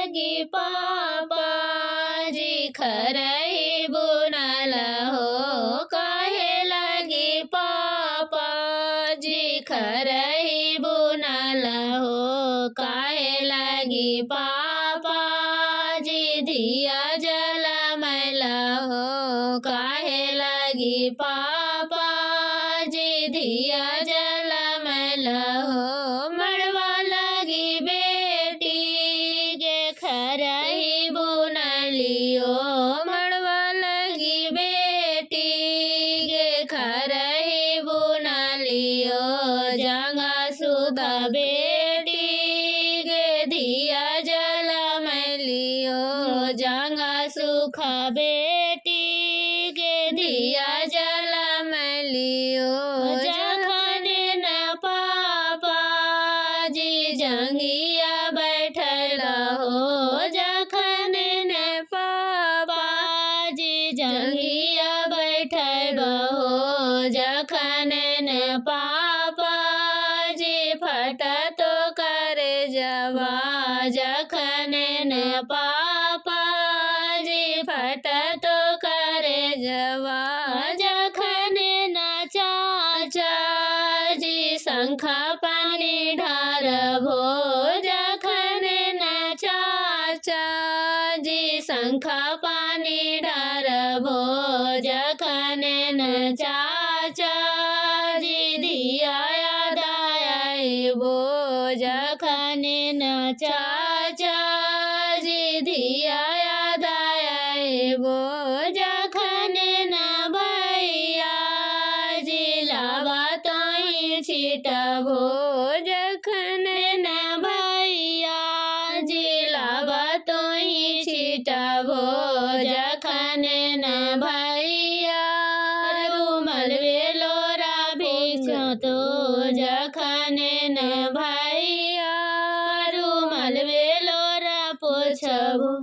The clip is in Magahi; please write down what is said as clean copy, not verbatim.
लगी पापा जी खरही बुनल हो, काहे लगी पापा जी खरही बुनल हो, काहे लगी पापा जी धिया जलमैल हो, काहे लगी पापा जी धिया जलमैल हो, मड़वा लगी बेटी के खरही बुनलियो, मड़वा लगी बेटी के खरही बुनलियो, जंगा सुधा बेटी के धिया जलमैलियो, जंगा सुख बेटी के धिया जलमैलियो, जखन न पापा जी जंगिया बैठल हो, जखन न पापा जी जंगिया बैठल हो, जखन न पापा जी फटतो करे जवा, जखन न पापा जी फटतो करे जवा, जखन न चाचा जी शंखा पानी ढारबो, जखन न चाचा जी शंखा पानी ढारबो, जखन न चाचा जी धिया अयबो, जखन न चाचा जी धिया अयबो, जखन न भैया जी लावा तोही छिटबो, जखन न भैया जी लावा तोही छिटबो, जखन न भैया रुमलवे लोरा भिक्षतो, जखन न भैया रुमलवे लोरा पोछबो।